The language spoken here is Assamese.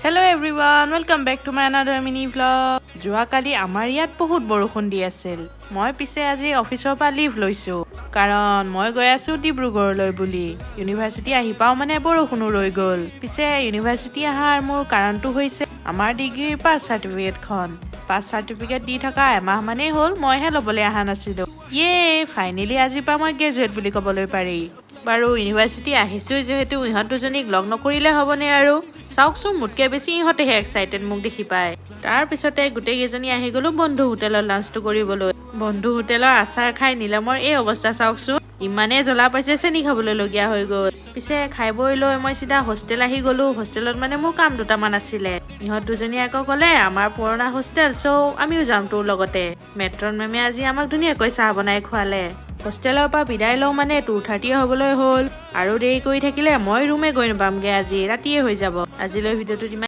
Hello everyone, welcome back to my another mini vlog. যোৱাকালি আমাৰ ইয়াত বহুত বৰষুণ দি আছিল। মই পিছে আজি অফিচৰ পৰা লিভ লৈছোঁ, কাৰণ মই গৈ আছোঁ ডিব্ৰুগড়লৈ বুলি। ইউনিভাৰ্চিটি আহি পাওঁ মানে বৰষুণো ৰৈ গ'ল। পিছে ইউনিভাৰ্চিটি অহাৰ মোৰ কাৰণটো হৈছে আমাৰ ডিগ্ৰীৰ পাছ চাৰ্টিফিকেটখন। পাছ চাৰ্টিফিকেট দি থকা এমাহ মানেই হ'ল, মইহে ল'বলৈ অহা নাছিলোঁ। ইয়ে, ফাইনেলি আজিৰ পৰা মই গ্ৰেজুৱেট বুলি ক'বলৈ পাৰি। বাৰু, ইউনিভাৰ্চিটি আহিছোঁ যিহেতু ইহঁত দুজনীক লগ নকৰিলে হ'বনে আৰু? চাওকচোন, মোতকৈ বেছি ইহঁতেহে এক্সাইটেড মোক দেখি পায়। তাৰপিছতে গোটেইকেইজনী আহি গ'লো বন্ধু হোটেলত লাঞ্চটো কৰিবলৈ। বন্ধু হোটেলৰ আচাৰ খাই নীলমৰ এই অৱস্থা চাওকচোন। ইমানেই জ্বলা পাইছে, চেনি খাবলৈ লগীয়া হৈ গ'ল। পিছে খাই বৈ লৈ মই চিধা হোষ্টেল আহি গ'লো। হোষ্টেলত মানে মোৰ কাম দুটামান আছিলে। ইহঁত দুজনীয়ে আকৌ ক'লে, আমাৰ পুৰণা হোষ্টেল, চ' আমিও যাম তোৰ লগতে। মেট্ৰন মেমে আজি আমাক ধুনীয়াকৈ চাহ বনাই খোৱালে। হোষ্টেলৰ পৰা বিদায় লওঁ মানে 2:30 হ'বলৈ হ'ল। আৰু দেৰি কৰি থাকিলে মই ৰুমে গৈ নাপামগৈ, আজি ৰাতিয়ে হৈ যাব। আজিলৈ ভিডিঅ'টোত ইমান।